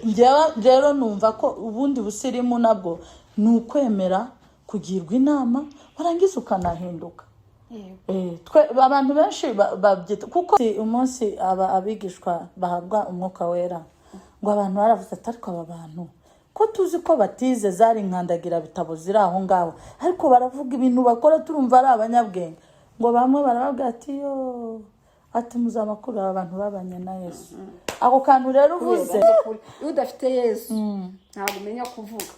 Njyewe rero numva ko ubundi busirimu nabwo ni ukwemera kugirwa inama, warangiza ukanahinduka. Twe abantu benshi babyita kuko si umunsi aba abigishwa bahabwa Umwuka Wera, ngo abantu baravuze ati: "Ariko aba bantu ko tuzi ko batize, zari inkandagira bitabo ziri aho ngaho, ariko baravuga ibintu bakora turumva ari abanyabwenge." Ngo bamwe barababwira ati: "Yo," ati, "muzi amakuru, aba bantu babanye na Yesu." Ako kantu rero uvuze. Kubera ko iyo udafite Yesu ntabwo umenya kuvuga.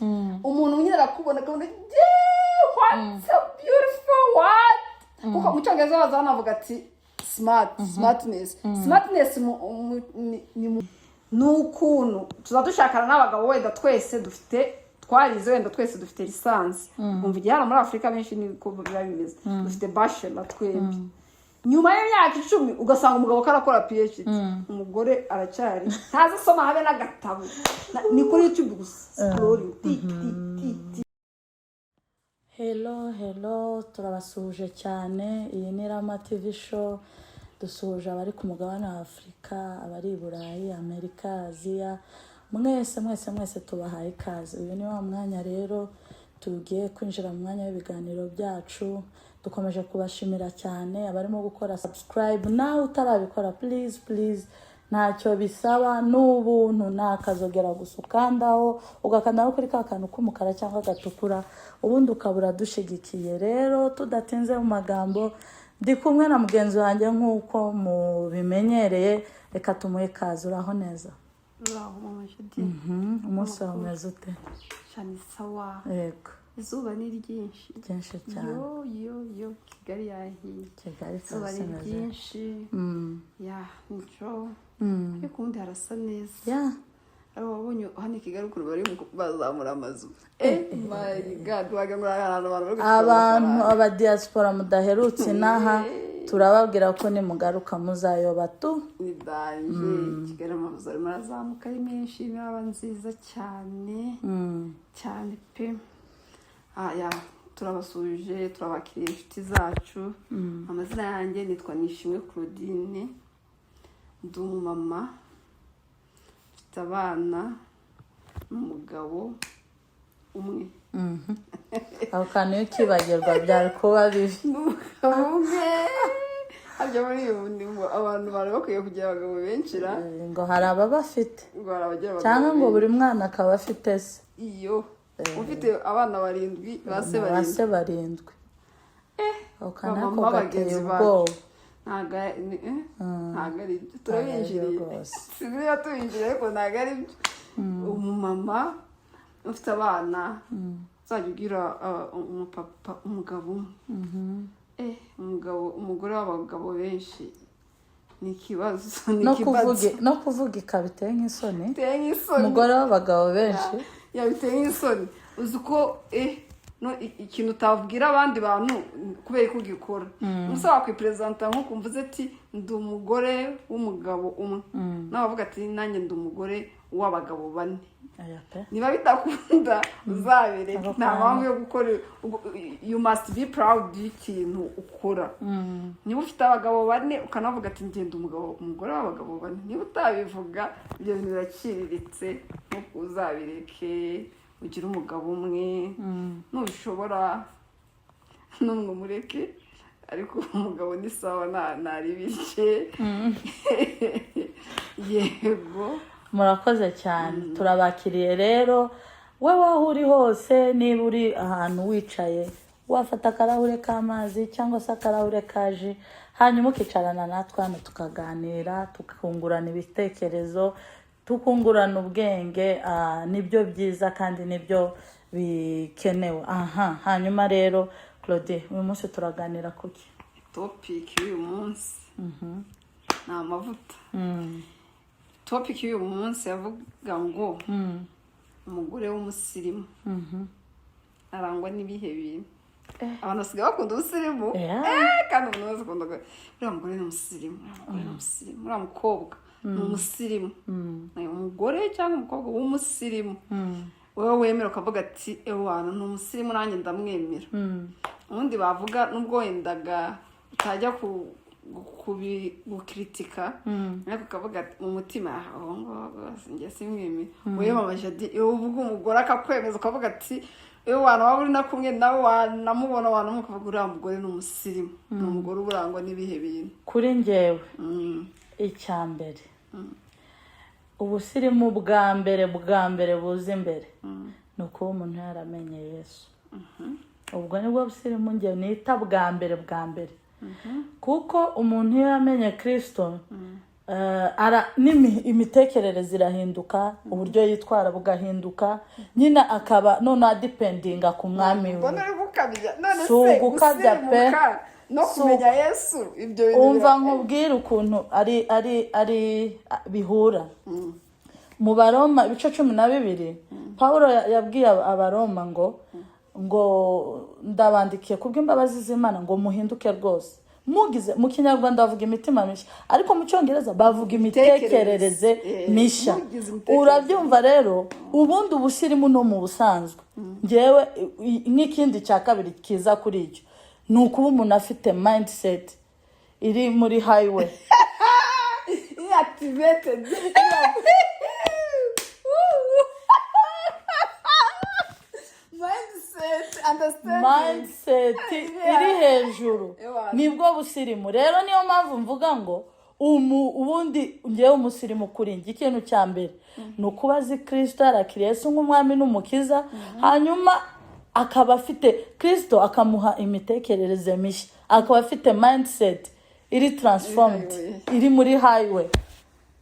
Umuntu nyine arakubona akabona: "Yeah, what so beautiful, what!" Kuko mu Cyongereza baza banavuga ati smart, smartness, smartness ni ukuntu tuza dushakana n'abagabo, wenda twese dufite, twarize, wenda twese dufite licence. Umva, igihe hano muri Afurika benshi niko biba bimeze, dufite bachelor twembi. Nyuma y'imyaka 10 ugasanga umugabo ko arakora PhD, umugore aracyari ntazi asoma habe n'agatabo. Ni kuri YouTube gusa, scrolling, ti ti ti ti. Hello, hello, turabasuhuje cyane. Iyi ni Rama TV Show. Dusuhuje abari ku mugabane wa Afurika, abari i Burayi, Amerika, Aziya, mwese mwese mwese tubahaye ikaze. Uyu ni wa mwanya rero tugiye kwinjira mu mwanya w'ibiganiro byacu. Dukomeje kubashimira cyane abarimo gukora subscribe. Nawe utarabikora, please, please, ntacyo bisaba, ni ubuntu, ni akazogera gusa ukandaho, ugakandaho kuri ka kantu k'umukara cyangwa gatukura, ubundi ukaba uradushigikiye. Rero tudatinze mu magambo, ndi kumwe na mugenzi wanjye nk'uko mubimenyereye. Reka tumuhe ikaze. Uraho neza? Uraho, mama Judi. Umunsi wawe umeze ute? Cyane, sawa. Yego. Izuba ni ryinshi. Byinshi cyane. Yo yo yo, Kigali yahiye. Kigali Izuba kabisa ni imeze ryinshi. Ya, nico. Ariko ubundi harasa neza. Ariko wabonye hano i Kigali ukuntu bari bazamura amazu? Eh my God, wagira ngo ni ahantu abantu bari gucuruza Abantu amafaranga. Aba diaspora mudaherutse inaha, turababwira ko nimugaruka muzayoba tu. Ni danger. Kigali amazu arimo arazamuka ari menshi, iraba nziza cyane cyane pe. Ah, ya, turabasuhuje, turabakiriye inshuti zacu. Amazina yanjye nitwa Nishimwe Claudine, ndi umumama, mfite abana n'umugabo umwe. Ako kantu iyo ukibagirwa byari kuba bibi. N'umugabo umwe. Harya muri ubu ni abantu bari bakwiye kugira abagabo benshi ra? Ngo hari ababafite. Ngo hari abagira abagabo Cyangwa ngo benshi. buri mwana akaba afite se. Iyo ufite abana barindwi, ba se ba barindwi. Se barindwi. Ako kantu Bamama ako gateye bagenzi bacu. ubwoba. Ntabwo ari byo, turabinjiriye. Ntabwo ari byo rwose. Sinzi niba tubinjiriye, ariko ntabwo ari byo. Umumama ufite abana uzajya ugira umupapa, umugabo umwe. Umugabo, umugore w'abagabo benshi ni ikibazo, ni No ikibazo. Kuvuga, no kuvuga ikaba iteye nk'isoni. Biteye nk'isoni. Umugore w'abagabo benshi. Ya, biteye nk'isoni. Uzi ko no ikintu utabwira abandi bantu kubera ko ugikora, umusore wakwiperezanta nk'uko mvuze ati: "Ndi umugore w'umugabo umwe," nawe avuga ati: "Nanjye ndi umugore w'abagabo bane." Aya pe. Niba bidakunda uzabireke. Ako Nta kantu. mpamvu yo gukora. You must be proud y'ikintu ukora. Niba ufite abagabo bane ukanavuga ati: "Ngenda umugabo, umugore w'abagabo bane," niba utabivuga, ibyo bintu biraciriritse. Nkuko uzabireke, ugire umugabo umwe nubishobora, n'umwe umureke, ariko umugabo ni sawa, ntaribirye. Yego. Murakoze cyane, turabakiriye rero. Wowe aho uri hose, niba uri ahantu wicaye, wafata akarahure k'amazi cyangwa se akarahure ka jus, hanyuma ukicarana natwe hano tukaganira, tukungurana ibitekerezo, tukungurana ubwenge. Nibyo byiza kandi nibyo bikenewe aha. Hanyuma rero Claude, uyu munsi turaganira kuki? Topic y'uyu munsi ni amavuta. Topic y'uyu munsi yavuga ngo: umugore w'umusirimu arangwa n'ibihe bintu? Abantu basigaye bakunda ubusirimu. Kandi umuntu wese akunda uriya mugore ni umusirimu, uriya mugore ni umusirimu, uriya mukobwa ni umusirimu. Umugore cyangwa umukobwa w'umusirimu, wowe wemera ukavuga ati: "Ewana, ni umusirimu, nanjye ndamwemera." Ubundi bavuga nubwo wendaga utajya ku Gukritika, ariko ukavuga ati mu mutima, "Ah, uwo nguwo rwose njye simwemeye." Wowe Mama Jadi, iyo uvuga umugore akakwemeza, ukavuga ati iyo wana waba uri na kumwe nawe, wanamubona, wanamuka, ukavuga uriya mugore ni umusirimu, ni umugore uba urangwa n'ibihe bintu? Kuri njyewe, icya mbere, ubusirimu bwa mbere, bwa mbere buza imbere, ni ukuba umuntu yaramenye Yesu. Ubwo nibwo busirimu njye nita bwa mbere, bwa mbere, kuko umuntu iyo yamenye Kirisito, imitekerereze irahinduka, uburyo yitwara bugahinduka, nyine akaba noneho adependinga ku Mwami we. Mbona uri gukabya none. Si Se ugukabya pe. Gusirimuka no Si kumenya Yesu, ibyo bintu Umva, nkubwire ukuntu ari bihura. Mu Baroma ibice 12, Paul yabwiye Abaroma ngo "Ndabandikiye kubw'imbabazi z'Imana ngo muhinduke rwose mugize." Mu Kinyarwanda bavuga imitima mishya, ariko mu Cyongereza bavuga imitekerereze mishya. Mugize imitekerereze. Urabyumva rero, ubundi ubusirimu no mu busanzwe ngewe n'ikindi cya kabiri kiza kuri icyo ni ukuba umuntu afite mindset iri muri highway. Activated. Mindset, understanding. Mindset iri hejuru. Ewa. Nibwo busirimu rero. Niyo mpamvu mvuga ngo ubundi ngewe umusirimu kuri njye, ikintu cya mbere ni ukuba azi Kirisito, yarakiriye Yesu nk'Umwami n'Umukiza, hanyuma akaba afite Kirisito, akamuha imitekerereze mishya, akaba afite mindset iri transformed, Highway. iri muri highway.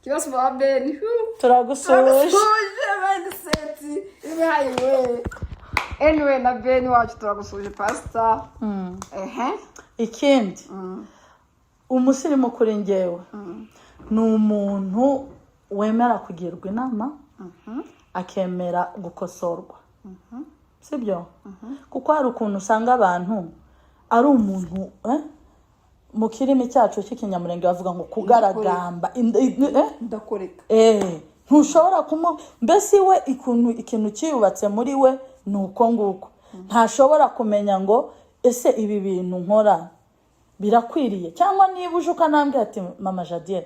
Kibazo ba Ben. Turagusuhuje. Turagusuhuje, mindset iri highway. Anyway, na Ben wacu turagusuhuje, pastor. Ehe. Ikindi, umusirimu kuri ngewe ni umuntu wemera kugirwa inama, akemera gukosorwa, sibyo? Kuko hari ukuntu usanga abantu ari umuntu, mu kirimi cyacu cy'Ikinyamurenge bavuga ngo kugaragamba. Ndakoreka. Ntushobora kumu mbese we ikuntu ikintu cyiyubatse muri we ni uko nguko, ntashobora kumenya ngo ese ibi bintu nkora birakwiriye, cyangwa niba uje ukanambwira ati "Mama Jadier,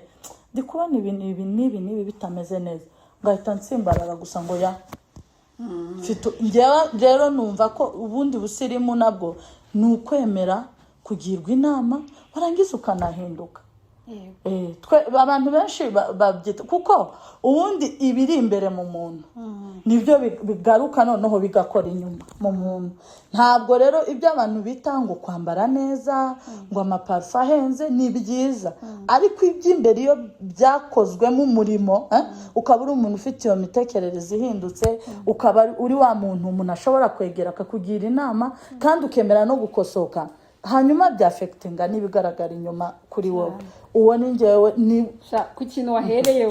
ndi kubona ibi ibi n'ibi n'ibi bitameze neza," ngahita nsimbarara gusa ngo ya njyewe rero numva ko ubundi busirimu nabwo ni ukwemera kugirwa inama, warangiza ukanahinduka. Twe abantu benshi babyita, kuko ubundi ibiri imbere mu muntu nibyo bigaruka noneho bigakora inyuma mu muntu. Ntabwo rero ibyo abantu bita ngo kwambara neza, ngo amaparufe ahenze, ni byiza, ariko iby'imbere iyo byakozwemo umurimo, ukaba uri umuntu ufite iyo mitekerereze ihindutse, ukaba uri wa muntu umuntu ashobora kwegera akakugira inama, kandi ukemera no gukosoka, hanyuma byaffectinga n'ibigaragara inyuma kuri wowe. Uwo ni njyewe ni Sha, ku kintu wahereyeho,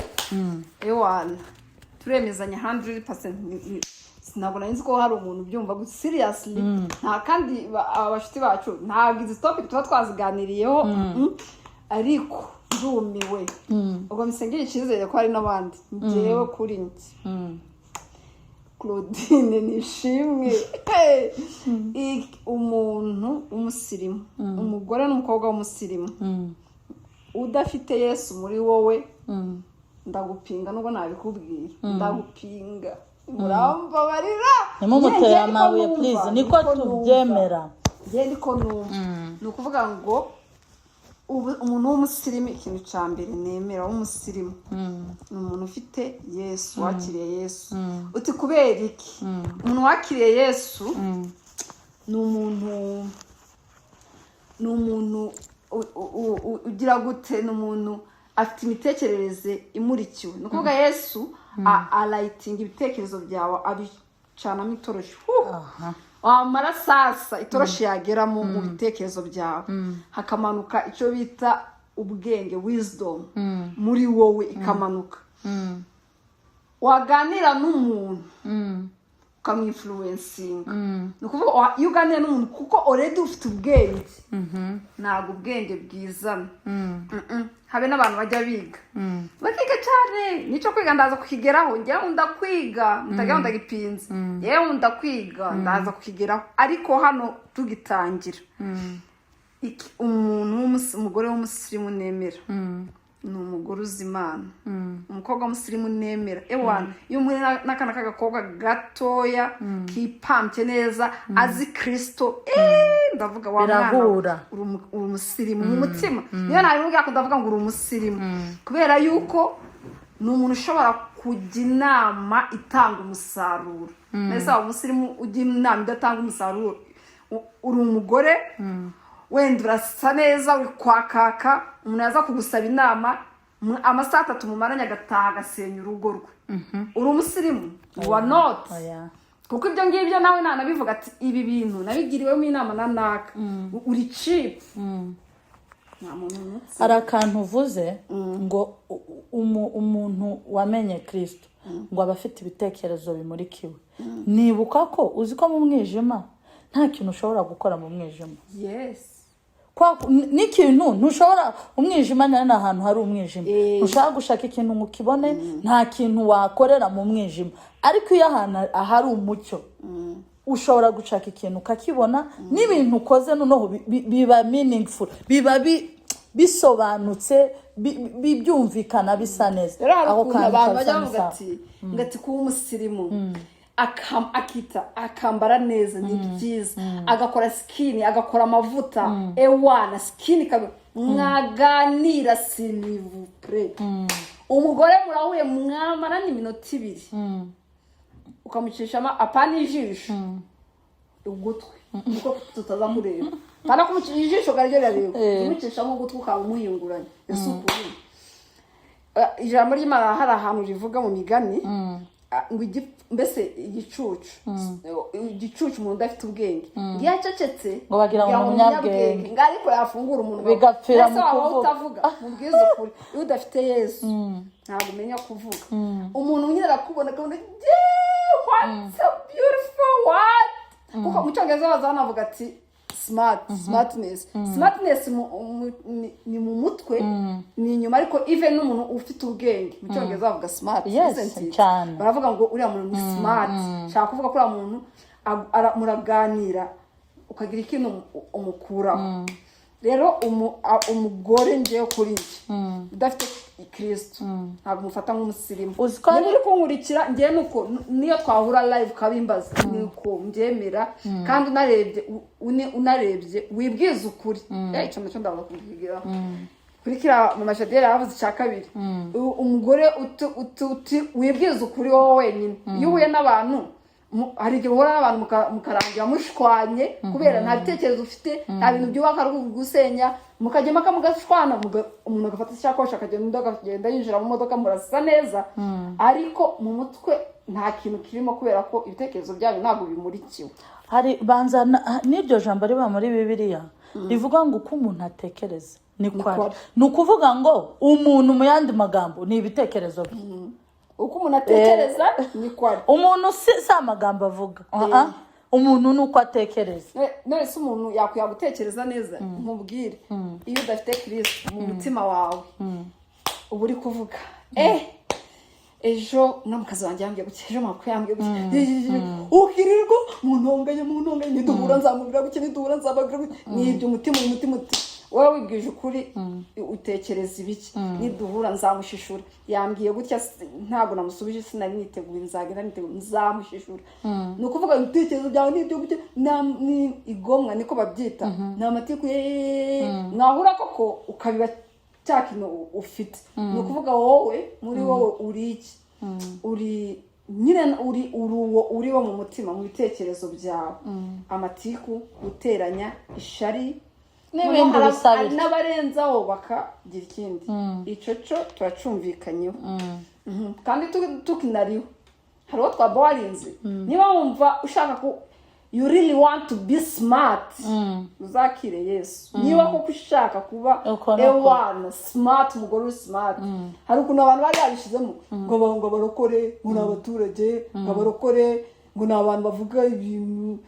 ewana, turemezanya 100%. Ntabwo nari nzi ko hari umuntu ubyumva gusa seriously. Nta kandi aba bashuti bacu, ntabwo izi topic tuba twaziganiriyeho, ariko ndumiwe. Ubwo misengera icyizere ko hari n'abandi. Njyewe kuri njye, Claudine Nishimwe. Hey! Umuntu w'umusirimu, umugore n'umukobwa w'umusirimu udafite Yesu muri wowe, ndagupinga. Nubwo nabikubwira, ndagupinga, murambabarira. Ntimumutere Njye niko amabuye, numva, please, niko niko numva. tubyemera. Njye niko numva, ni ukuvuga ngo ubu umuntu w'umusirimu, ikintu cya mbere nemera w'umusirimu ni umuntu ufite Yesu, wakiriye Yesu. Uti kubera iki? Umuntu wakiriye Yesu ni umuntu ugira gute? Ni umuntu afite imitekerereze imurikiwe. Ni ukuvuga Yesu arayitinga ibitekerezo byawe, abicanamo itoroshi. Huh! Wamara sasa itoroshi yageramo mu bitekerezo byawe, hakamanuka icyo bita ubwenge, wisdom, muri wowe ikamanuka. Waganira n'umuntu ukamwinfluencinga. Ni ukuvuga iyo uganira n'umuntu, kuko already ufite ubwenge, ntabwo ubwenge bwizana. Habe n'abantu bajya biga, bakiga cyane, nicyo kwiga ndaza kukigeraho. Njyewe nkunda kwiga, mutagira ndagipinze, yewe nkunda kwiga, ndaza kukigeraho. Ariko hano tugitangira Umuntu umugore w'umusirimu nemera ni umugore uzi Imana. Umukobwa w'umusirimu nemera, ewana, iyo umuhuye n'akana k'agakobwa gatoya kipambye neza, azi Kirisito, ndavuga: "Wa mwana we, Birahura. uri umusirimu mu mutima." Niyo nabimubwira ko ndavuga ngo uri umusirimu, kubera yuko ni umuntu ushobora kujya inama itanga umusaruro. Mbese waba umusirimu ujya inama idatanga umusaruro? Uri umugore, wenda urasa neza, uri kwakaka, umuntu yaza kugusaba inama, amasaha 3 mumaranye agataha agasenya urugo rwe, uri umusirimu? You are not. Oya. Kuko ibyo ngibyo nawe nanabivuga ati: "Ibi bintu nabigiriwemo inama na naka." Uri cheap, nta muntu unutse. Hari akantu uvuze ngo umuntu wamenye Kirisito ngo aba afite ibitekerezo bimurikiwe. Nibuka ko uzi ko mu mwijima nta kintu ushobora gukora mu mwijima. N'ikintu ntushobora, umwijima nyine ni ahantu hari umwijima. Ntushobora gushaka ikintu ngo ukibone, nta kintu wakorera mu mwijima. Ariko iyo ahantu ahari umucyo, ushobora gushaka ikintu ukakibona, n'ibintu ukoze noneho biba meaningful, biba bisobanutse, byumvikana, bisa neza. Rero hari Ako ukuntu kantu abantu kabisa bajya ni bavuga sawa. ati ngo kuba umusirimu, akita akambara neza ni byiza, agakora skin, agakora amavuta, ewana, skin ikaba, mwaganira, s'il vous plaît. Umugore murahuye, mwamarana iminota 2, ukamucishamo apana ijisho, ugutwi, niko tutaza kureba, apana kumucisha ijisho karyo rirareba, umucishamo ugutwi ukaba umuhinguranye. Ese ukuri, ijambo ry'Imana hari ahantu rivuga mu Migani, ngo mbese igicucu, igicucu, umuntu udafite ubwenge, ngo iyo acecetse Ngo bagira ngo ni umunyabwenge. Ngo ariko yafungura umunwa Bigapfira Ese mu waba kuvuga. utavuga? Mubwize ukuri, iyo udafite Yesu ntabwo umenya kuvuga. Umuntu nyine arakubona akabona: "Yeah, what so beautiful, what!" Kuko mu Cyongereza baza banavuga ati smart, smartness. Smartness ni mu mutwe, ni inyuma, ariko even n'umuntu ufite ubwenge mu Cyongereza bavuga smart. Yes, Isn't it? cyane. Baravuga ngo uriya muntu ni smart. Nshaka kuvuga ko uriya muntu muraganira ukagira ikintu umukuraho. Rero umugore, ngewe kuri njye, udafite Kirisito ntabwo umufata nk'umusirimu. Uzi ko Niba uri kunkurikira, ngewe nuko niyo twahura live ukabimbaza, nuko mbyemera. Kandi unarebye, unarebye wibwiza ukuri. Icyo nacyo ndaza kubwira kuri kiriya mama Shadiyeri yaravuze. Icya kabiri, umugore wibwiza ukuri wowe wenyine, iyo uhuye n'abantu, hari igihe uhura n'abantu mukarangira mushwanye kubera nta bitekerezo ufite, nta bintu byubaka, ari gusenya, mukajya impaka, mugashwana, umuntu agafata ishakoshi akagenda, undi akagenda yinjira mu modoka, murasa neza, ariko mu mutwe nta kintu kirimo, kubera ko ibitekerezo byanyu ntabwo bimurikiwe. Hari banza n'iryo jambo riba muri Bibiliya rivuga ngo uko umuntu atekereza niko ari. Ari. Ni ukuvuga ngo umuntu, mu yandi magambo, ni ibitekerezo bye. Uko umuntu atekereza niko ari. Umuntu si amagambo avuga. Ah, ah. Umuntu ni uko atekereza. None se umuntu yakwiye gutekereza neza? Nkubwire, iyo udafite Kirisito mu mutima wawe, uba uri kuvuga: "Ejo muramukazi wanjye yambwiye gutya, ejo makuru yambwiye gutya," ukirirwa mu ntonganya, mu ntonganya: "Niduhura nzamubwira gutya, niduhura nzababwira gutya." Nibyo, umutima uti: "Wowe wibwije ukuri, utekereza ibiki? Niduhura nzamushishura, yambwiye gutya, ntabwo namusubije, sinari niteguye, nzagenda niteguye, nzamushishura." Ni ukuvuga ibitekerezo byawe ni ibyo gutya, ni igomwa, niko babyita, ni amatiku. Mwahura koko ukabiba cya kintu ufite. Ni ukuvuga wowe, muri wowe uri iki? Uri nyine uri uwo uri wo mu mutima, mu bitekerezo byawe: amatiku, guteranya, ishari N'ibindi Noneho bisa hari bityo. n'abarenzaho bakagira ikindi. Icyo cyo turacumvikanyeho. Kandi tukinariho, hari uwo twaba warinze. Niba wumva ushaka ku, you really want to be smart, uzakire Yesu. Niba koko ushaka kuba Uko ni uko. ewana, smart, umugore uri smart. Hari ukuntu abantu bari babishyizemo ngo abarokore ngo ni abaturage, ngo abarokore ngo ni abantu bavuga ibintu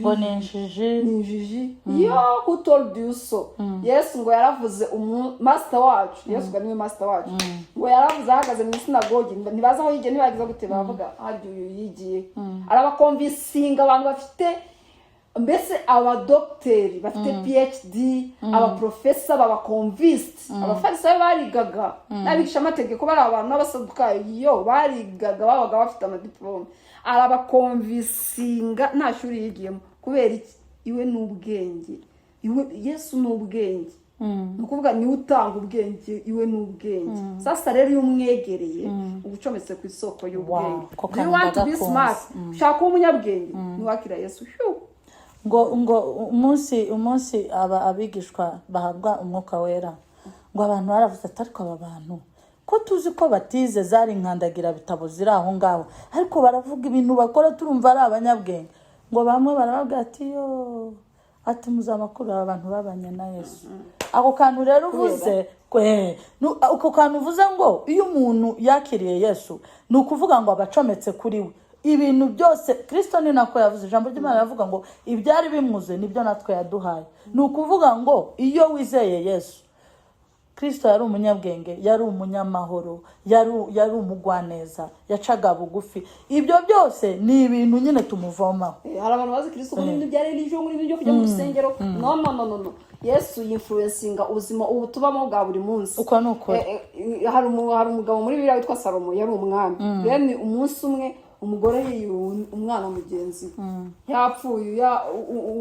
Ngo ni injiji. Ni injiji. Yo, who told you so? Yesu ngo yaravuze, umu master wacu, Yesu ngo niwe master wacu, ngo yaravuze ahagaze mu isinagogi, ntibazi aho yigiye, ntibagize gute, baravuga harya uyu yigiye, arabaconvincinga. Abantu bafite Mbese abadogiteri bafite PhD, abaprofesa baba convinced. Abafarisayo barigaga n'abigishamategeko, bari abantu n'abasadukayo barigaga, babaga bafite amadiporome. Arabaconvincinga, nta shuri yigiyemo. Kubera iki? Iwe ni ubwenge, iwe Yesu ni ubwenge, ni ukuvuga niwe utanga ubwenge, iwe ni ubwenge. Sasa rero iyo umwegereye uba ucometse ku isoko y'ubwenge. Wow, ko Do you want to be ndagakunze. smart? Ushaka kuba umunyabwenge, ntiwakira Yesu. Phew. Ngo umunsi aba abigishwa bahabwa Umwuka Wera, ngo abantu baravuze ati: "Ariko aba bantu ko tuzi ko batize, zari inkandagira bitabo ziri aho ngaho, ariko baravuga ibintu bakora turumva ari abanyabwenge." Ngo bamwe barababwira ati: "Yo," ati, "muzi amakuru, aba bantu babanye na Yesu." Ako kantu rero uvuze, ako kantu uvuze ngo iyo umuntu yakiriye Yesu, ni ukuvuga ngo aba acometse kuri we ibintu byose. Kirisito ni nako yavuze, ijambo ry'Imana riravuga ngo ibyari bimuze nibyo natwe yaduhaye. Ni ukuvuga ngo iyo wizeye Yesu, Kirisito yari umunyabwenge, yari umunyamahoro, yari umugwaneza, yacaga bugufi. Ibyo byose ni ibintu nyine tumuvomaho. Hari abantu bazi Kristo ngo ibintu bya religion, ngo ibintu byo kujya mu rusengero. No, no, no, no, no. Yesu yinfluencinga ubuzima ubu tubamo bwa buri munsi. Uko ni ukuri. Hari umugabo muri Bibiliya witwa Salomo, yari umwami. Then umunsi umwe umugore yiba umwana mugenzi we yapfuye,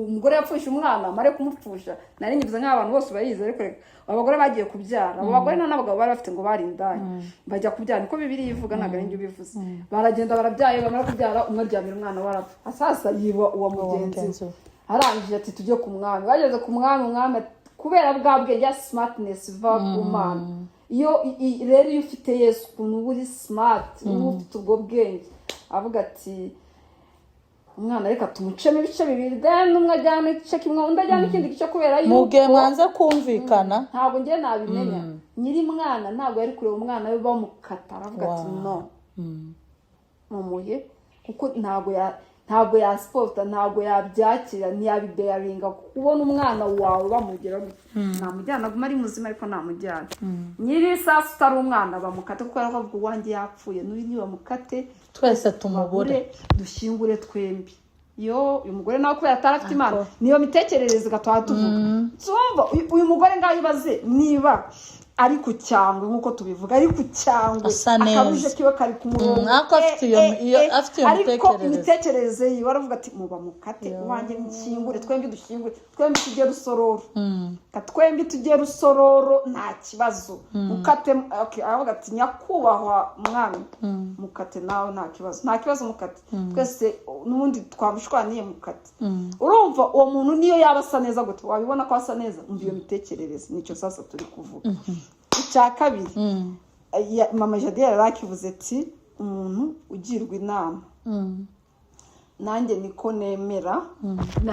umugore yapfusha umwana, amare kumupfusha, nari nyivuze nk'abantu bose bayizi, ariko reka, abagore bagiye kubyara, abo bagore nta n'abagabo bari bafite, ngo bari indaya, bajya kubyara, niko Bibiliya ivuga, ntabwo ari njye ubivuze. Baragenda barabyaye, bamara kubyara umwe aryamira umwana we arapfa, sasa yiba uwa mugenzi mugenzi we. We. Arangije ati: "Tujye ku mwami." Bageze ku mwami, umwami ati, kubera bwa bwenge ya smartness iva ku Mana, iyo rero iyo ufite Yesu, ukuntu uba uri smart, uba ufite ubwo bwenge, avuga ati: "Umwana reka tumucemo ibice bibiri, then umwe ajyana igice kimwe, undi ajyana ikindi gice," kubera mu gihe yuko mwanze kumvikana. Ntabwo njye nabimenya. Nyiri mwana ntabwo yari kureba umwana we bamukata, aravuga ati: "No, mumuhe," kuko ntabwo yasupporta, ntabwo yabyakira, ntiyabibearinga kubona umwana wawe bamugira gutya. Namujyana aguma ari muzima, ariko namujyana nyiri sasa utari umwana bamukate, kuko yaravuga: "Uwanjye yapfuye, n'uyu nibamukate twese tumubure, babure, dushyingure twembi." Yo, uyu mugore nawe kubera atari afite Imana, niyo mitekerereze gatwara tuvuga. Tumva uyu mugore ngaho, ibaze niba ari ku cyangwe, nk'uko tubivuga, ari ku cyangwe, Asa neza. akaruje kiwe kari ku murongo, Ariko afite afite iyo ariko mitekerereze. Imitekerereze yiwe aravuga ati: "Muba mukate uwanjye, nshyingure twembi, dushyingure twembi, tujye Rusororo. Ka twembi tujye Rusororo, nta kibazo, mukate." Okay, aravuga ati: "Nyakubahwa mwami, mukate nawe, nta kibazo, nta kibazo, mukate twese, n'ubundi twamushwaniye, mukate." Urumva uwo muntu niyo yaba asa neza gute, wabibona ko asa neza. Umva iyo mitekerereze, nicyo sasa turi kuvuga. Icya kabiri, mama Jadiya yari akivuze ati: "Umuntu ugirwa inama." Nanjye niko nemera.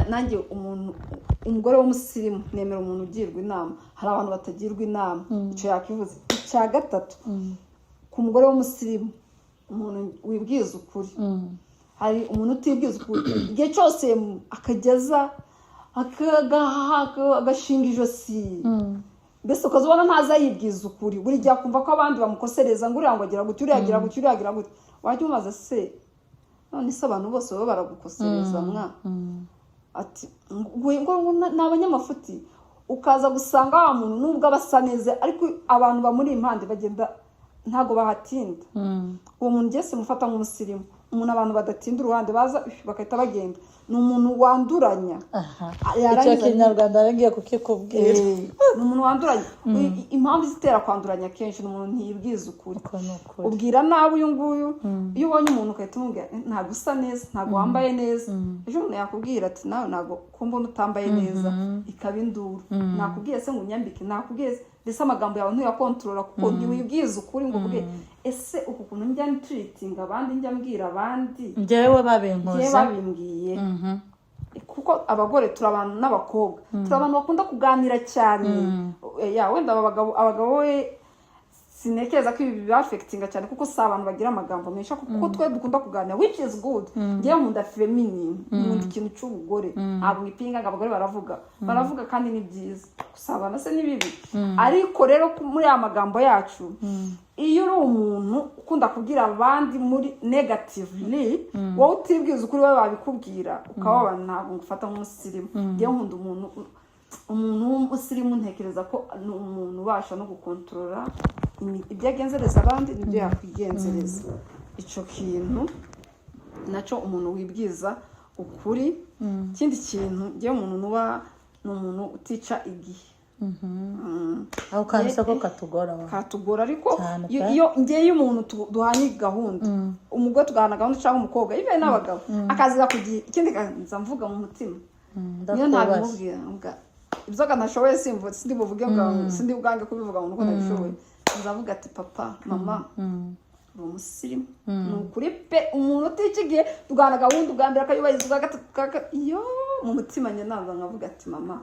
Nanjye umuntu, umugore w'umusirimu, nemera umuntu ugirwa inama. Hari abantu batagirwa inama, icyo yakivuze. Icya gatatu, ku mugore w'umusirimu, umuntu wibwiza ukuri. Hari umuntu utibwiza ukuri, igihe cyose akageza agashinga ijosi, mbese ukaza ubona ntaza yibwiza ukuri. Buri gihe akumva ko abandi bamukosereza, ngo uriya ngo agira gutya, uriya agira gutya, uriya agira gutya. Wajya umubaza: "Se none se abantu bose baba baragukosereza mwa?" Ati ngo ni abanyamafuti. Ukaza gusanga wa muntu nubwo aba asa neza, ariko abantu bamuri impande bagenda, ntabwo bahatinda. Uwo muntu ngiye simufata nk'umusirimu. Umuntu abantu badatinda uruhande, baza bagahita bagenda, ni umuntu wanduranya. Aha, icyo Yarangiza kinyarwanda ngiye kukikubwira. Ni umuntu wanduranya. Impamvu izitera kwanduranya kenshi ni umuntu ntiyibwiza ukuri. Uko ni ukuri. Ubwira nabi uyu nguyu. Iyo ubonye umuntu ugahita umubwira: "Eh, ntabwo usa neza, ntabwo wambaye neza," ejo umuntu yakubwira ati: "Nawe ntabwo ko mbona utambaye neza?" Ikaba induru. "Nakubwiye se ngo unyambike? Nakubwiye se?" Mbese amagambo yawe ntuyakontorora, kuko ntiwibwiza ukuri ngo uvuge: "Ese uku kuntu njya ntreatinga abandi, njya mbwira abandi, njyewe babinkoze?" Njyewe babimbwiye? Kuko abagore turi abantu, n'abakobwa turi abantu bakunda kuganira cyane. Ya, wenda aba bagabo, abagabo we Sintekereza ko ibi biba-affectinga cyane, kuko si abantu bagira amagambo menshi, kuko twe dukunda kuganira, which is good. Ngewe nkunda feminine, nkunda ikintu cy'ubugore. Ntabwo mwipinga ngo abagore baravuga, baravuga kandi ni byiza. Gusabana se ni bibi? Ariko rero muri aya magambo yacu, iyo uri umuntu ukunda kubwira abandi muri negatively, wowe utibwiza ukuri, wowe babikubwira ukababara. Ntabwo ngufata nk'umusirimu. Ngewe nkunda umuntu w'umusirimu. Ntekereza ko ni umuntu ubasha no gukontorora ibyo agenzereza abandi nibyo yakwigenzereza. Icyo kintu nacyo, umuntu wibwiza ukuri. Ikindi kintu ngewe umuntu nuba ni umuntu utica igihe. Aho kantu se ko katugora wa. Katugora, ariko Cyane iyo pe. Iyo ngewe iyo umuntu duhanye gahunda, umugore tugahana gahunda cyangwa umukobwa, ibe n'abagabo, akazira ku gihe. Ikindi nza mvuga mu mutima, niyo Ndakubashye. Ntabimubwira, mvuga ibyo ntashoboye, simvuze, sindi buvuge bwa, sindi bwange kubivuga ngo nuko ntabishoboye. Nzavuga ati: "Papa, mama, uri umusirimu." Ni ukuri pe, umuntu utica igihe, tugahana gahunda ubwa mbere akayubahiriza, ubwa gatatu, iyo mu mutima njye naza nkavuga ati: "Mama,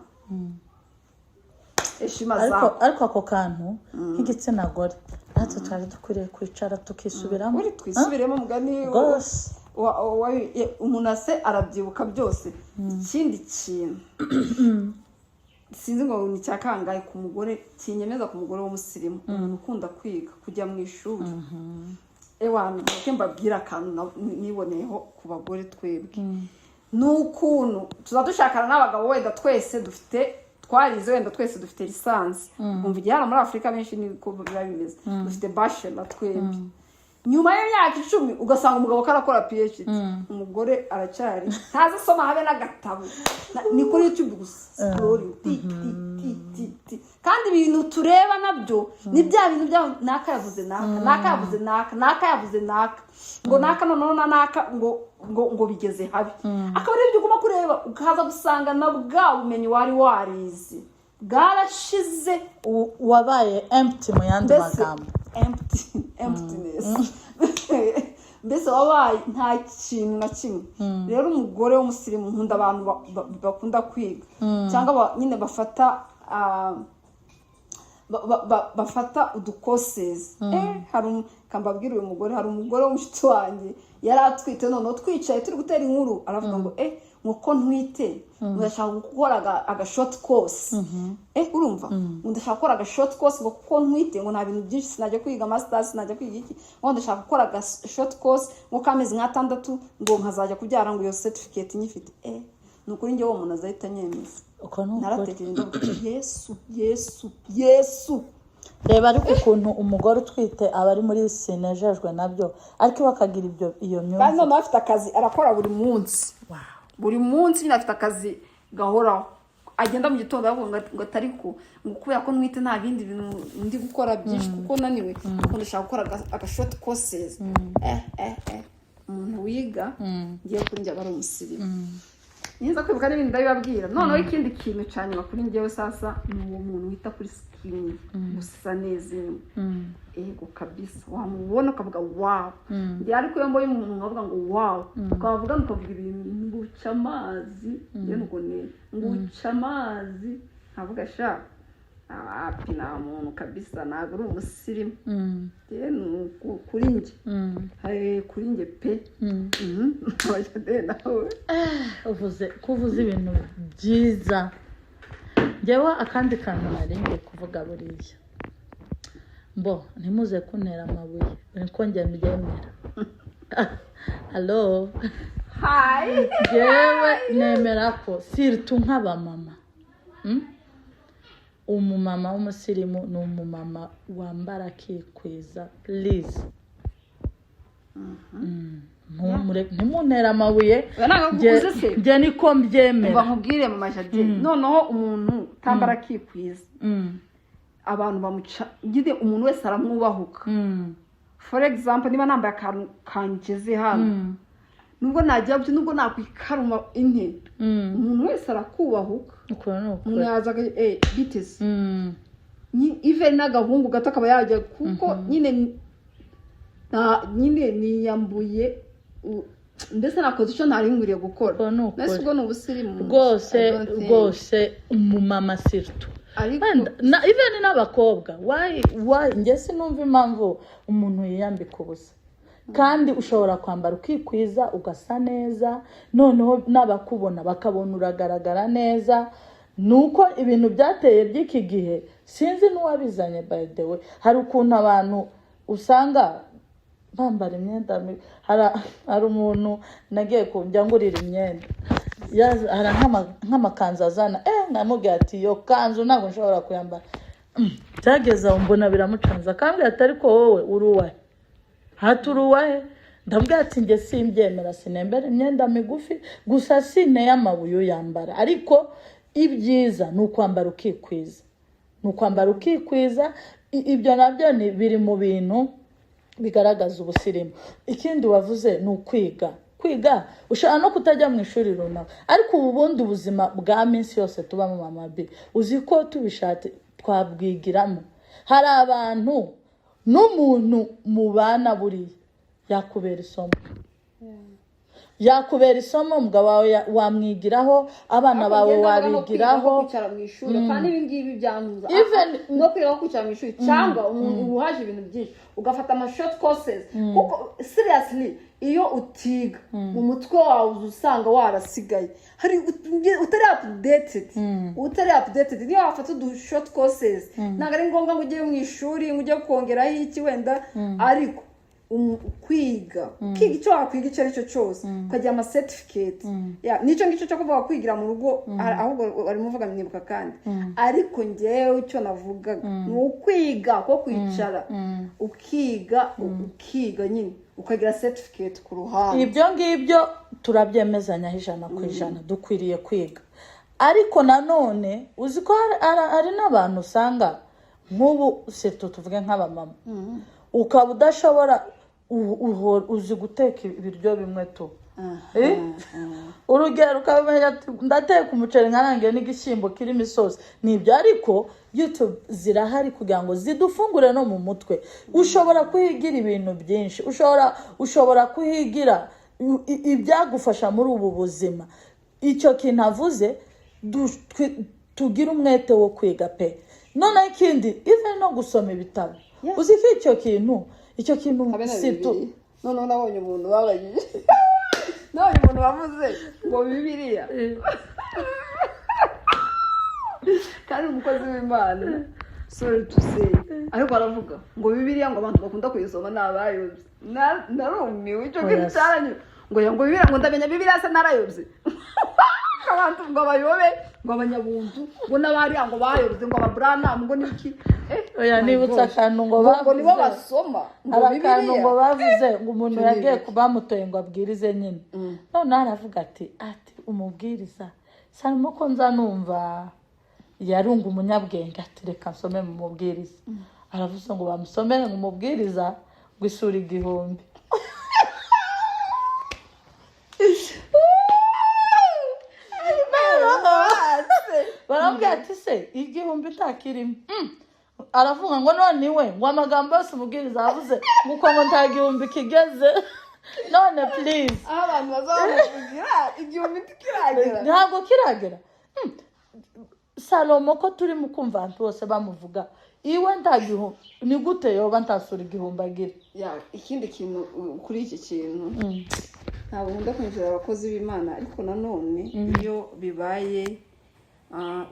heshima Ariko zako." Ariko ako kantu nk'igitsina gore natwe twari dukwiriye kwicara tukisubiramo. Uri twisubiremo mugani Rwose. Umuntu ase arabyibuka byose. Ikindi kintu, sinzi ngo ni icya kangahe ku mugore kinyemeza, ku mugore w'umusirimu, umuntu ukunda kwiga, kujya mu ishuri. Ewana, mureke mbabwire akantu niboneyeho ku bagore twebwe, ni ukuntu tuza dushakana n'abagabo, wenda twese dufite, twarize, wenda twese dufite licence. Umva, igihe hano muri Afurika benshi niko biba bimeze, dufite bachelor twembi. Nyuma y'imyaka 10 ugasanga umugabo ko arakora PhD, umugore aracyari ntazi asoma habe n'agatabo. Ni kuri YouTube gusa, scrolling, ti ti ti ti ti. Kandi ibintu tureba nabyo ni bya bintu bya naka yavuze, naka naka yavuze, naka naka yavuze, naka ngo naka, noneho na naka ngo bigeze habi, akaba ari ibyo ugomba kureba, ukaza gusanga na bwa bumenyi wari warize bwarashize. Wabaye empty mu yandi Mbese magambo. Empty, emptiness. Mbese wabaye nta kintu na kimwe. Rero umugore w'umusirimu, nkunda abantu bakunda kwiga, cyangwa nyine bafata bafata udukosezi. Hari kambabwira uyu mugore, hari umugore w'umushuti wanjye yari atwite, noneho twicaye turi gutera inkuru, aravuga ngo ngo ko ntwite, ndashaka gukora aga short course. Urumva, ngo ndashaka gukora aga short course, ngo kuko ntwite, ngo nta bintu byinshi, sinajya kwiga masters, sinajya kwiga iki, ngo ndashaka gukora aga short course ngo k'amezi nk'atandatu, ngo nkazajya kubyara ngo iyo certificate nyifite. Ni ukuri njyewe uwo muntu azahita anyemeza. Uko ni ukuri. Naratekereje, ndavuga ati: "Yesu, Yesu, Yesu!" Reba ariko ukuntu umugore utwite aba ari muri sinejejwe nabyo, ariko iwe akagira ibyo, iyo Kandi myumvire. Noneho afite akazi arakora buri munsi. Buri munsi nyine afite akazi gahoraho, agenda mu gitondo, avuga ngo atari ko, ngo kubera ko ntwite nta bindi bintu ndi gukora byinshi, kuko naniwe, kuko ndashaka gukora aga short courses. Umuntu wiga, ngiye kuri njye aba ari umusirimu. Niza kwibuka n'ibindi ndabibabwira. Noneho ikindi kintu cya nyuma kuri njyewe sasa, ni uwo muntu wita kuri skin, gusa neza inyuma. Ego kabisa, wamubona ukavuga: "Wow!" Njye ariko iyo mbonye umuntu nkavuga ngo: "Wow!" Twavuga ukavuga ibintu nguca amazi. Njye nuko ni nguca amazi, nkavuga: "Sha, api, nta muntu kabisa, ntabwo uri umusirimu." Njye ni kuri njye. Kuri njye pe. Nawe? Uvuze ko uvuze ibintu byiza. Njyewe akandi kantu nari ngiye kuvuga, buriya mbo ntimuze kuntera amabuye, niko njye mbyemera. Hello? Hi. Njyewe nemera ko surtout nk'abamama, Umumama w'umusirimu ni umumama wambara akikwiza, please. Ntimuntere amabuye. Oya, ntabwo uzi se? Njye niko mbyemera. Umva nkubwire, mama Jade, noneho umuntu utambara akikwiza, abantu bamuca nyine, umuntu wese aramwubahuka. For example, niba nambaye akantu kangeze hano, nubwo nagira gutya, nubwo nakwikaruma inte, umuntu wese arakubahuka. Uko ni Umuntu ukuri. yaza biteze. Even n'agahungu gato akaba yajya, kuko nyine nyine niyambuye, mbese nakoze icyo ntari nkwiriye gukora. Uko ni ukuri. Mbese ubwo ni ubusirimu? Rwose. I don't think. Rwose umumama surtout Ariko Wenda na even n'abakobwa, why? Njye sinumva impamvu umuntu yiyambika ubusa, kandi ushobora kwambara ukikwiza, ugasa neza, noneho n'abakubona bakabona uragaragara neza. Ni uko ibintu byateye by'iki gihe, sinzi n'uwabizanye, by the way. Hari ukuntu abantu usanga bambara imyenda mibi. Hari umuntu nagiye kujya ngurira imyenda. Hari nk'amakanzu azana, nkamubwira ati: "Iyo kanzu ntabwo nshobora kuyambara." Byageze aho mbona biramucanze, akambwira ati: "Ariko wowe uri uwahe? Hati uri uwahe?" Ndabwira ati: "Njye simbyemera, sinembera imyenda migufi gusa, sinteye amabuye uyambara, ariko ibyiza ni ukwambara ukikwiza, ni ukwambara ukikwiza." Ibyo nabyo ni biri mu bintu bigaragaza ubusirimu. Ikindi wavuze ni ukwiga. Kwiga ushobora no kutajya mu ishuri runaka, ariko ubu bundi ubuzima bwa minsi yose tubamo, mama bi, uzi ko tubishatse twabwigiramo. Hari abantu, n'umuntu mubana buriya yakubera isomo, yakubera isomo. Umugabo wawe wamwigiraho, abana bawe wabigiraho. Kwicara mu ishuri kandi ibi ngibi byanduza. Even No kwiga ko kwicara mu ishuri, cyangwa umuntu uba uhaje ibintu byinshi, ugafata ama short courses, kuko seriously iyo utiga, mu mutwe wawe uza usanga warasigaye, hari utari updated, utari updated. Niyo wafata udu short courses, ntabwo ari ngombwa ngo ujye mu ishuri ngo ujye kongeraho iki wenda, ariko kwiga, ukiga icyo wakwiga icyo ari cyo cyose, ukagira ama certificate. Ya, nicyo ngicyo cyo kuvuga kwigira mu rugo, ahubwo barimo uvuga mwibuka kandi. Ariko ngewe icyo navugaga ni ukwiga ko kwicara ukiga, ukiga nyine ukagira certificate ku ruhande. Ibyo ngibyo turabyemezanyaho 100%, dukwiriye kwiga. Ariko nanone uzi ko hari n'abantu usanga nk'ubu seto, tuvuge nk'abamama, ukaba udashobora uzi guteka ibiryo bimwe tu. Eh? Urugero, ukabimenya ati: "Ndateka umuceri nkarangiye n'igishyimbo kirimo isosi." Ni ibyo, ariko YouTube zirahari kugira ngo zidufungure no mu mutwe. Ushobora kuhigira ibintu byinshi, ushobora kuhigira ibyagufasha muri ubu buzima. Icyo kintu avuze, tugire umwete wo kwiga pe. Noneho ikindi, even no gusoma ibitabo. Uzi ko icyo kintu Habe na si tu Bibiliya. Noneho nabonye umuntu babajije, nabonye umuntu wavuze ngo Bibiliya, kandi umukozi w'Imana, sorry to say, ariko aravuga ngo Bibiliya, ngo abantu bakunda kuyisoma ni abayobye. Narumiwe icyo kintu. Oya se. Cyaranyuze ngo Bibiliya, ngo ndamenya Bibiliya se narayobye? Abantu ngo bayobe, ngo abanyabuntu, ngo n'abariya ngo bayobye, ngo ababuranamu, ngo n'iki. Oya, My nibutse gosh. akantu ngo Ngo nibo bavuze. basoma ngo Hari akantu Bibiliya. ngo bavuze ngo umuntu Icyo ni yagiye ibiki? bamutoye ngo abwirize nyine. Noneho aravuga ati umubwiriza salomo ko nza numva yarunga umunyabwenge, ati: "Reka nsome mu mubwiriza." Aravuze ngo bamusomere ngo umubwiriza ngo isura 1000. Baramubwira ati: "Se 1000 ntakirimo?" Aravuga ngo none iwe ngo amagambo yose umubwiriza yavuze ngo uko ngo nta gihumbi kigeze. None please, Aho abantu bazabamuvugira 1000 ntikiragera. Ntabwo kiragera. Salomo ko turi mu kumva abantu bose bamuvuga, iwe nta gihumbi, ni gute yoba ntasura 1000 agira? Ya, ikindi kintu kuri iki kintu, ntabwo nkunda kwinjira abakozi b'Imana, ariko nanone iyo bibaye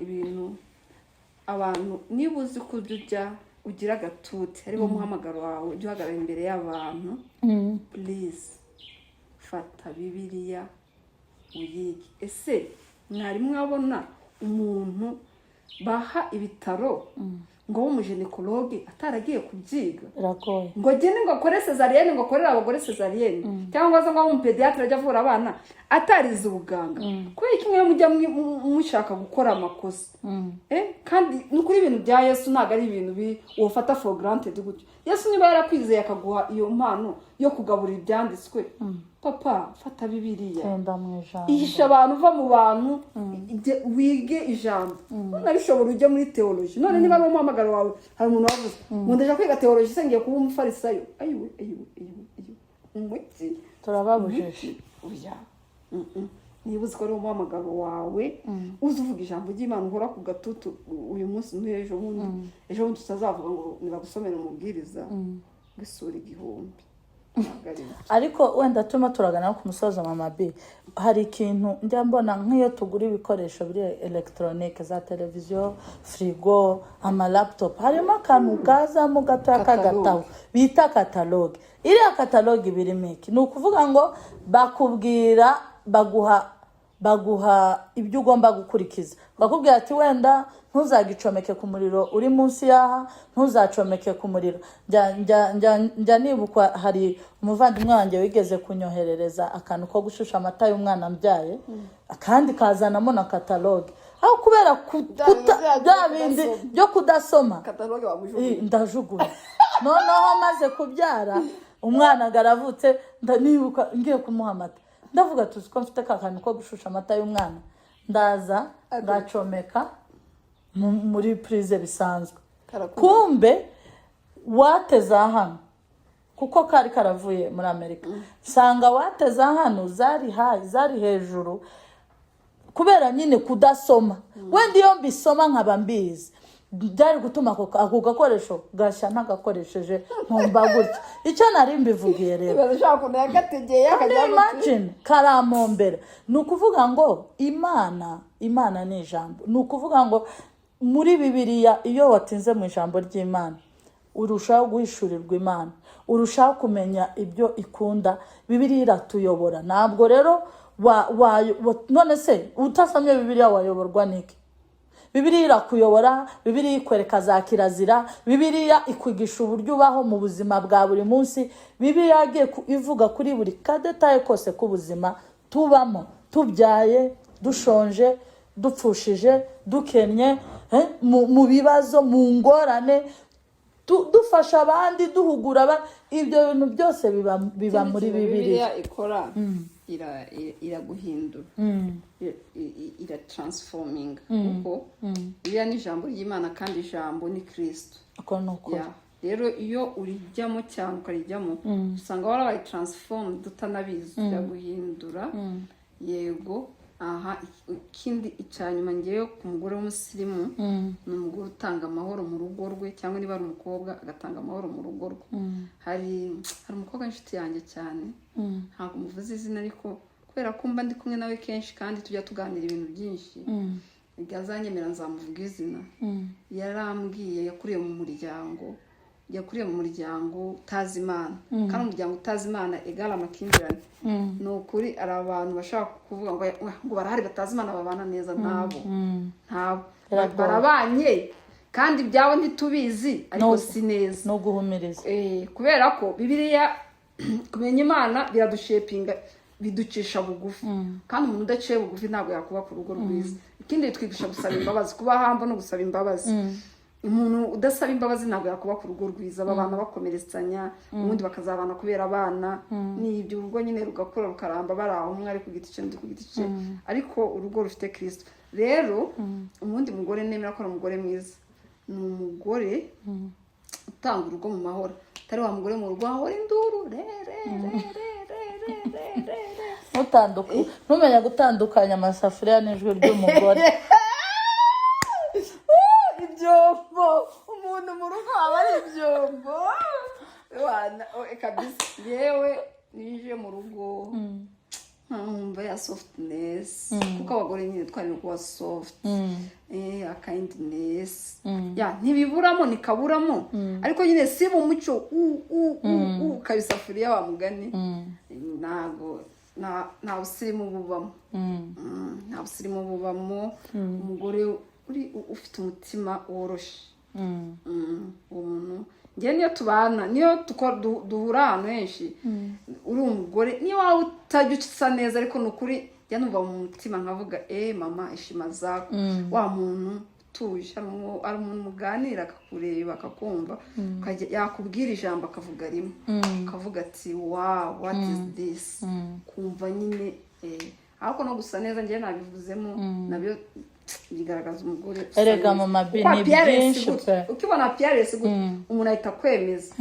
ibintu abantu, niba uzi ko ujya ugira agatuti, ariwo muhamagaro wawe, ujya uhagarara imbere y'abantu, please fata Bibiliya uyige. Ese mwari mwabona umuntu baha ibitaro ngo w'umugynécologue ataragiye kubyiga? Biragoye. Ngo agende ngo akore césarienne, ngo akorere abagore césarienne, cyangwa se ngo abe umupédiatre ajya avura abana atarize ubuganga. Kubera iki mwe mujya mushaka gukora amakosa? Kandi ni ukuri, ibintu bya Yesu ntabwo ari ibintu wofata for granted gutyo. Yesu niba yarakwizeye akaguha iyo mpano yo kugaburira ibyanditswe, papa, fata Bibiliya, Tenda mu ijambo. Ihisha abantu, uva mu bantu, wige ijambo. None bishobora ujye muri théologie. None niba ari umuhamagaro wawe, hari umuntu wavuze ngo: "Ndaje kwiga théologie se ngiye kuba umufarisayo?" Ayiwe, ayiwe, ayiwe, ayiwe, umuki? Turababujije. Oya. Niba uzi ko ari umuhamagaro wawe, uzi uvuga ijambo ry'Imana, uhora ku gatutu uyu munsi n'ejo bundi, ejo bundi tutazavuga ngo nibagusomere umubwiriza w'isura 1000. Ntabwo ari byo. Ariko wenda turimo turagana no ku musozo, Mama B, hari ikintu njya mbona nk'iyo tugura ibikoresho biri elegitoronike, za televiziyo, firigo, ama laptop, harimo akantu kazamo gatoya k'agatabo bita catalogue. Iriya catalogue ibirimo iki? Ni ukuvuga ngo bakubwira, baguha ibyo ugomba gukurikiza, bakubwira ati wenda ntuzagicomeke ku muriro uri munsi y'aha, ntuzacomeke ku muriro. Njya nibukwa hari umuvandimwe wanjye wigeze kunyoherereza akantu ko gushusha amata y'umwana mbyaye, akandi kazanamo na catalogue, aho kubera bya bindi byo kudasoma Catalogue wamujugunya. Ndajugunya. Noneho maze kubyara umwana aravutse, ndanibuka ngiye kumuha amata, ndavuga tuzi ko mfite ka kantu ko gushusha amata y'umwana, ndaza ngacomeka muri prise bisanzwe. Karakunda. Kumbe wateze hano, kuko kari karavuye muri Amerika, nsanga wateze hano zari high, zari hejuru, kubera nyine kudasoma. Wenda iyo mbisoma nkaba mbizi, byari gutuma ako gakoresho gashya ntagakoresheje, nkumva gutya. Icyo nari mbivugiye rero, Ibaze ushaka ukuntu yagategeye akajya. Imagine, karamombera. Ni ukuvuga ngo Imana ni ijambo. Ni ukuvuga ngo muri Bibiliya, iyo watinze mu ijambo ry'Imana, urushaho guhishurirwa Imana, urushaho kumenya ibyo ikunda. Bibiliya iratuyobora. Ntabwo rero none se utasomye Bibiliya wayoborwa n'iki? Bibiliya irakuyobora, Bibiliya ikwereka za kirazira, Bibiliya ikwigisha uburyo ubaho mu buzima bwa buri munsi. Bibiliya yagiye ivuga kuri buri ka détail kose k'ubuzima tubamo, tubyaye, dushonje, dupfushije, dukennye, mu bibazo, mu ngorane, dufasha abandi, duhugura abandi. Ibyo bintu byose biba muri Ikindi kintu Bibiliya. Bibiliya ikora, iraguhindura, iratransforminga, kuko Bibiliya ni ijambo ry'Imana kandi ijambo ni Kirisito. Uko ni ukuri. Ya. Rero iyo urijyamo cyane, ukarijyamo, usanga warabaye transformed utanabizi. Iraguhindura, yego. Aha, ikindi icya nyuma ngewe ku mugore w'umusirimu, ni umugore utanga amahoro mu rugo rwe, cyangwa niba ari umukobwa agatanga amahoro mu rugo rwe. Hari umukobwa w'inshuti yanjye cyane, ntabwo muvuze izina, ariko kubera ko mba ndi kumwe nawe kenshi kandi tujya tuganira ibintu byinshi, azanyemera nzamuvuga izina. Yarambwiye, yakuriye mu muryango utazi Imana, kandi umuryango utazi Imana egara amakimbirane. Ni ukuri, hari abantu bashaka kuvuga ngo barahari batazi Imana babana neza. Ntabo, ntabo. Biragoye. Barabanye kandi ibyabo ntitubizi, ariko si neza. No guhumiriza. Kubera ko Bibiliya, kumenya Imana biradushapinga, biducisha bugufi, kandi umuntu udaciye bugufi ntabwo yakubaka urugo rwiza. Ikindi, bitwigisha gusaba imbabazi, kuba humble no gusaba imbabazi. Umuntu udasaba imbabazi ntabwo yakubaka urugo rwiza. Babana bakomeretsanya, ubundi bakazabana kubera abana. Ni ibyo, urugo nyine rugakura rukaramba, bari aho, umwe ari ku giti cye, undi ku giti cye, ariko urugo rufite Kirisito. Rero ubundi mugore nemera ko ari umugore mwiza ni umugore utanga urugo mu mahoro, atari wa mugore mu rugo hahora induru re re re re re re re re re. Ntumenye gutandukanya amasafuriya n'ijwi ry'umugore. Ibyombo, umuntu mu rugo aba ari ibyombo. Wana, kabisa yewe, nije mu rugo nkumva ya softness, kuko abagore nyine twari kuba soft, kindness ya ntibiburamo, ntikaburamo, ariko nyine si mu muco u u u u kabisafuriya wa mugani. Ntabwo nta busirimu bubamo. Nta busirimu bubamo. Umugore uri ufite umutima woroshe, uwo muntu njyewe niyo tubana, niyo duhura ahantu henshi, uri umugore niyo waba utajya usa neza, ariko ni ukuri njya numva mu mutima nkavuga: "Mama, heshima zako." Wa muntu utuje, hari umuntu muganira akakureba, akakumva, yakubwira ijambo akavuga rimwe, akavuga ati: "Wow, what is this?" Kumva nyine, ariko no gusa neza njyewe nabivuzemo, nabyo bigaragaza umugore usa Erega neza. Mama B, Kuko ni appearance byinshi gutya, pe. ukibona appearance gutya, umuntu ahita akwemeza,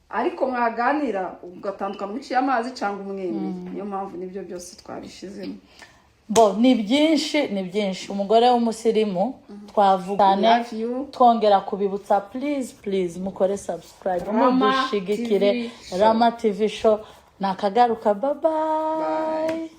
ariko mwaganira ugatandukana uciye amazi cyangwa umwemeye. Niyo mpamvu nibyo byose twabishizemo. Bo ni byinshi, ni byinshi. Umugore w'umusirimu twavuga cyane. Love you. Twongera kubibutsa, please, please, mukore subscribe, Rama mudushigikire. TV Show. Rama TV Show, nakagaruka. Bye bye.